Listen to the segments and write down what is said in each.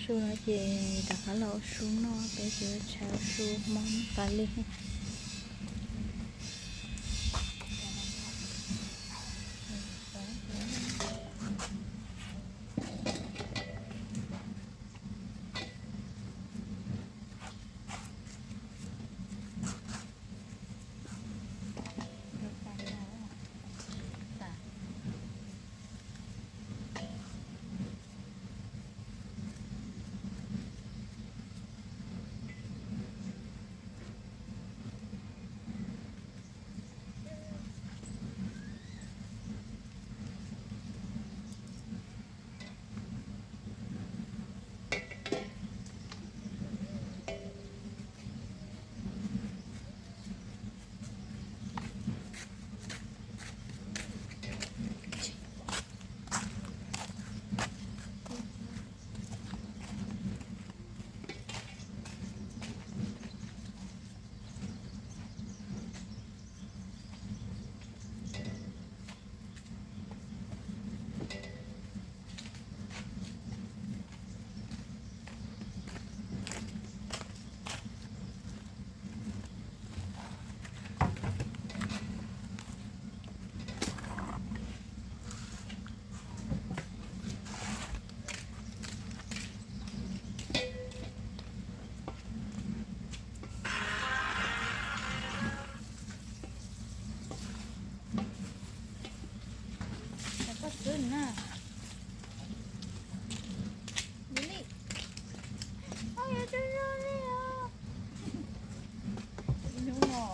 Su no ces rov qab los ua su noj, peb ces ua tshais ua su Hmoob tas li. Koj xwb na. Ua li. Oj, yuav tsaug zog li os. Ib hnub no.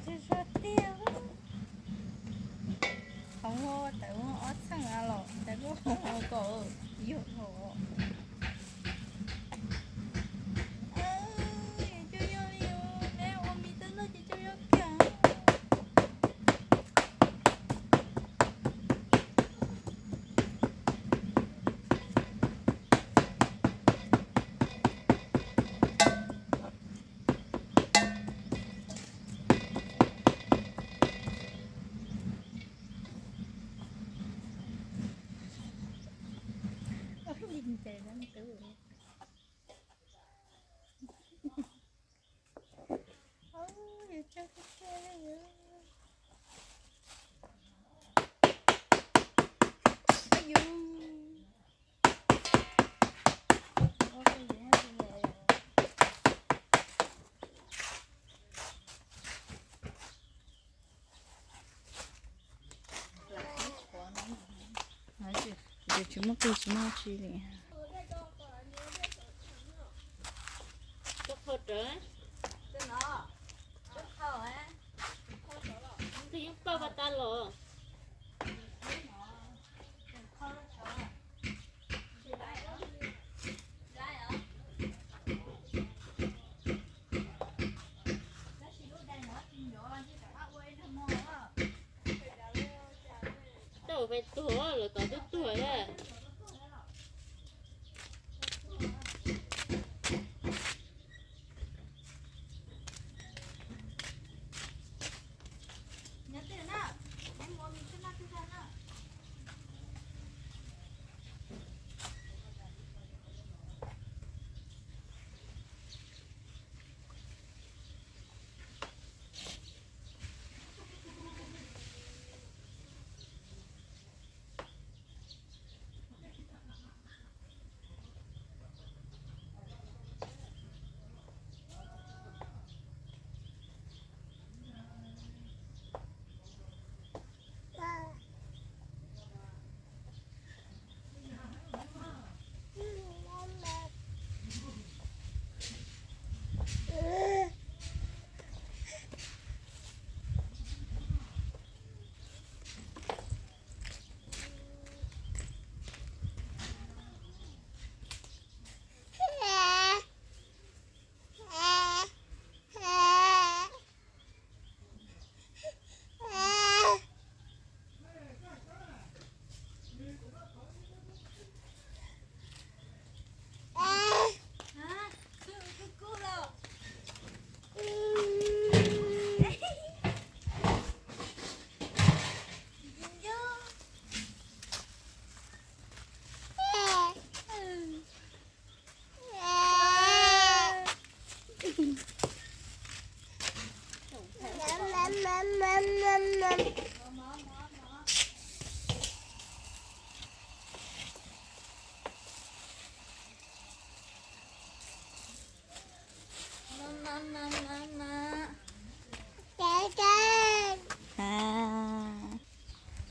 Tsaug zog tiag. Qhov muag tawm muag ob txheej los tawm muag kom yog hov. Tsaug yog li os, neb ua mis tej no ces tsaug zog kiag. Ces tsis muaj kawg tsis muaj tsi li. Tau fais tuag lawv tod twb tuag thiab.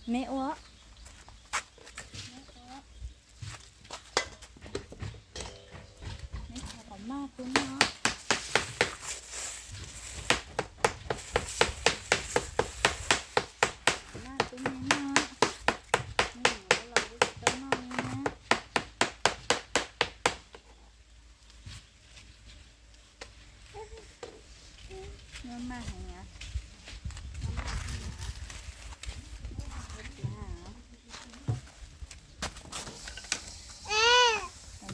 Neb ua, neb tso kom maj tub noj. Maj tub noj, neb yuav los tub tsis tau noj li na. Noj maj heev.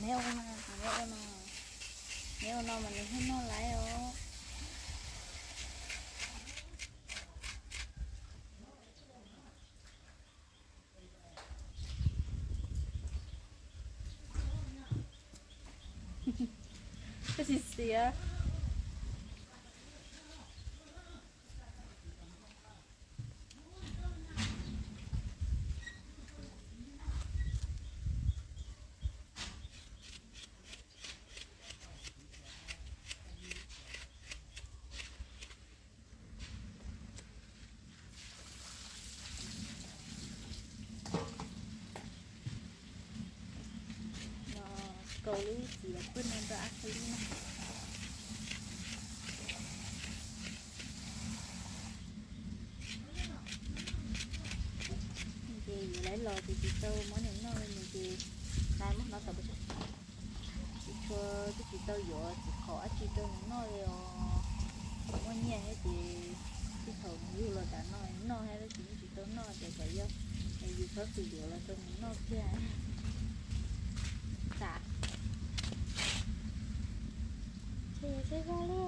Neb ua no, neb ua no, neb ua no mas nws thiaj noj laiv os. Koj tsis xiav. Los kaus lub txiv pawg no rau Ab Qhia Lij na. Ces yuav laiv los ces tsis tau muab nws noj li nws ces laiv muab hnov tom tsis tshua, twb tsis tau yuav txiv qhauv dab tsi rau nws noj li os. Muaj nyiaj thiab ces txij thaum nws yug los tas no noj thiab tab sis yeej tsis tau noj ces kom yog yus txhob txwm yuav los rau nws noj kiag. Tam ces tsis zoo li.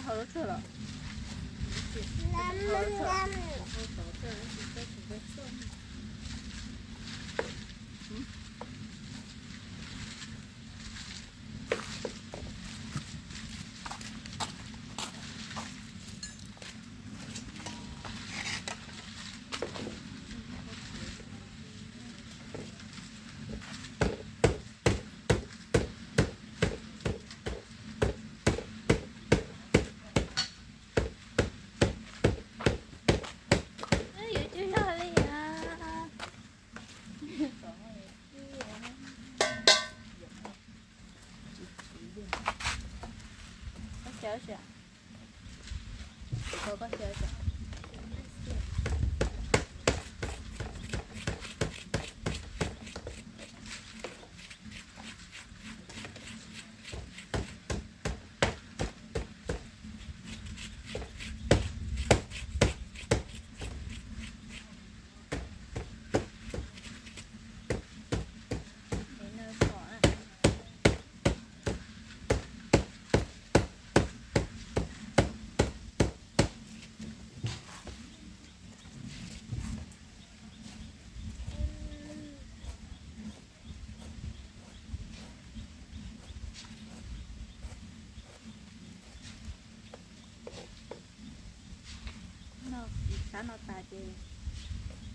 Hau lub tsuag los? Yuav tsis yog li as. Koj xyaw, koj xyaw. Noj sab no tas ces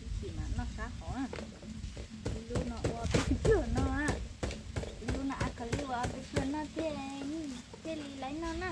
ib chim mam noj sab hauv na. Ib lub no ua peb pluag no, ib lub no a ka li ua peb pluag no thiaj, thiaj li laiv noj na.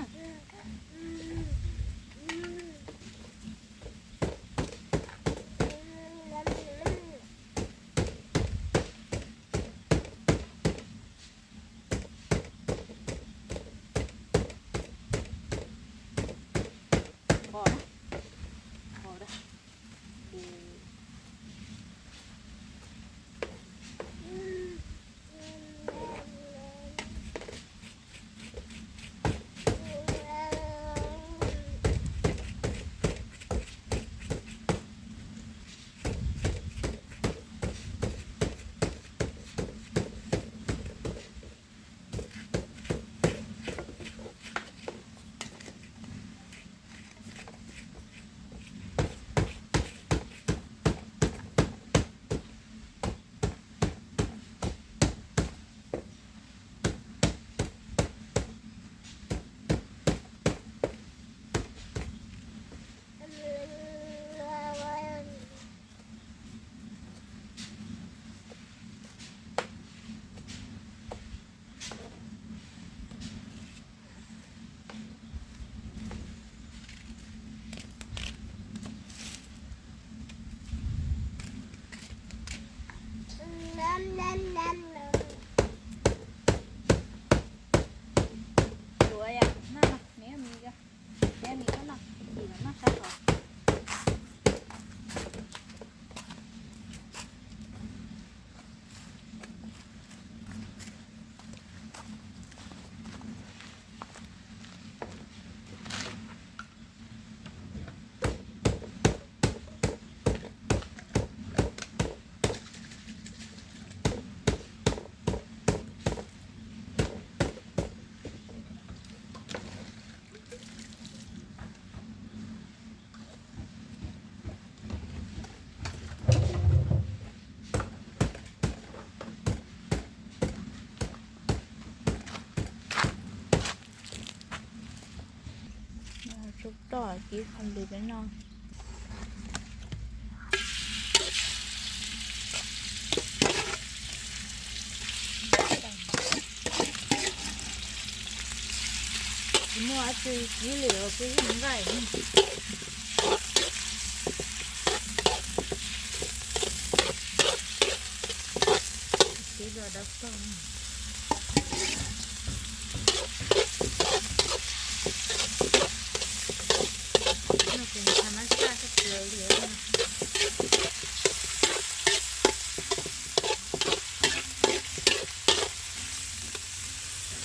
Tsub roj kib qhov lwm peb no. Tsis muaj dab tsi kib li los kib nqaij. Kib los dawb paug. No ces tha mab saj koj tsis li.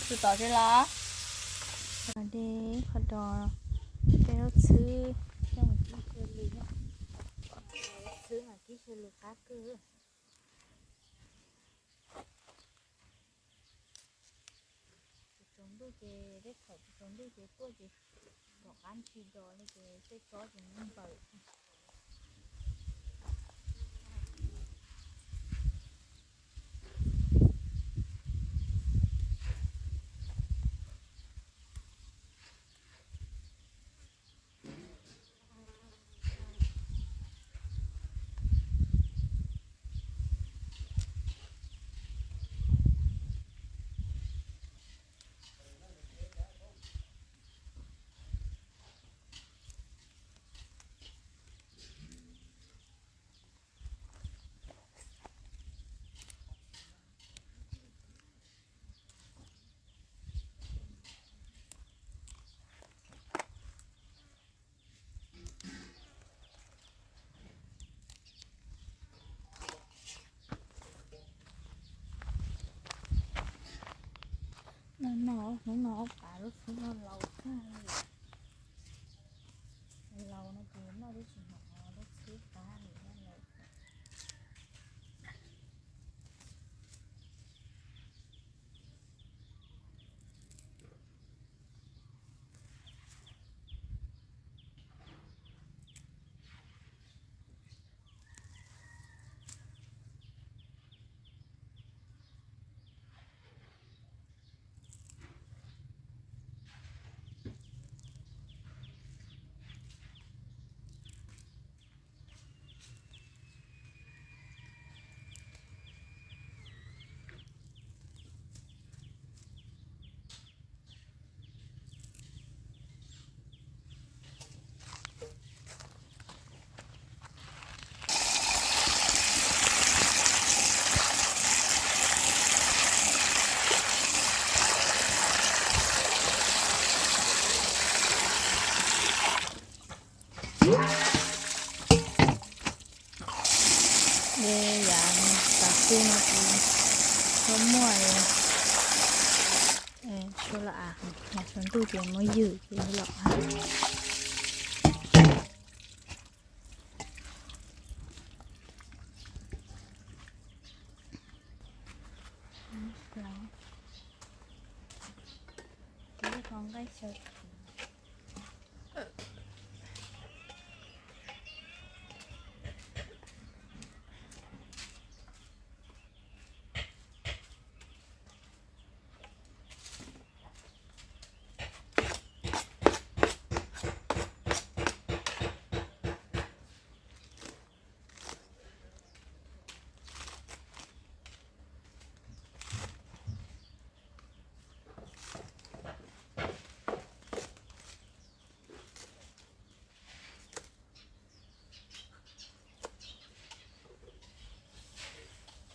Tus tod tsis los? Qhov do, peb lub txhwb, coj mus kib xyaw lws, lub txhwb mas kib xyaw lws qab kawg. Tsaus ntuj Ces tej thaum tsis tsaus ntuj ces tuaj ces tom qab ntsis dos li ces tej tsob ces npawm. No no, hnub no ob phav lub txhwb no laus tag li. Laus no ces noj twb tsis hnov lub txhwb qab li no lawm. Yav tas kuj no ces tau muaj, tsuas los av, tsaus ntuj ces muab ywm ces los av. Tib qho nqaij xyaw.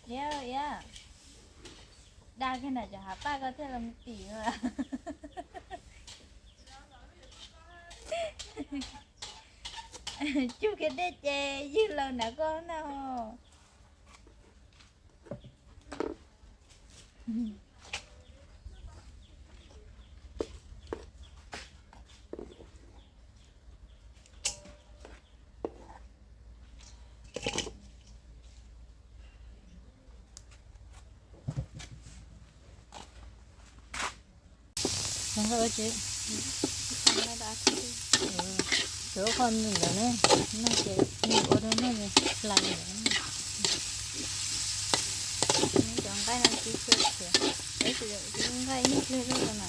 Iab, iab, dag kiag nram cov hav paj koj thiaj los mus tim no. Cug kiag dej ces ywg laws nram koj na. Cov qhov nws ntawd ne, noj ces nws ua rau noj hlais ntawd. Cov nqaij no tsis tshua khiav, nqaij ib nyuag pliag loj na.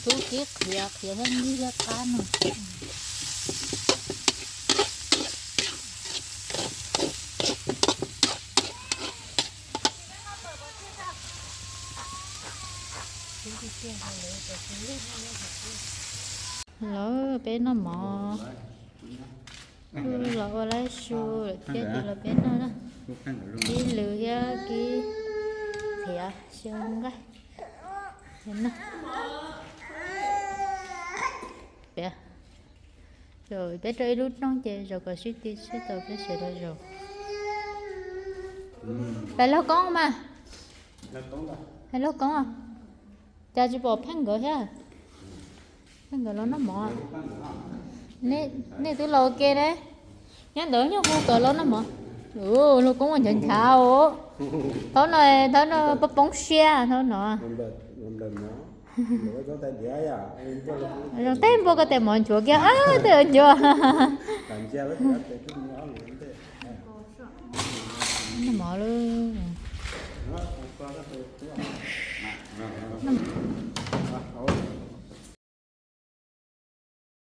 Tub kib qhiav qhiav thiab ntig thiab qab no. Lawv peb noj mov, kuj los ua laib su lawm thiab ces los peb noj na. Kib lwm thiab kib qhiav xyaw nqaij. Peb rau ib lub rooj ces zaum kom sib ti sib tau peb sawv daws zaum. Peb laug koob mas, peb laug koob, cas tsis pom Pheej nkawd thiab? Pheej nkawd los noj mov. Nej twb los ua ke ne, nyob ntawd nyuj hu nkawd los noj mov. Ua lub koob nchav nchav os. Thaum no, thaum no poob poob siab thaum no. Zoo teb npua ko tes mov nchuav kiag, tes nchuav. Mov lawm.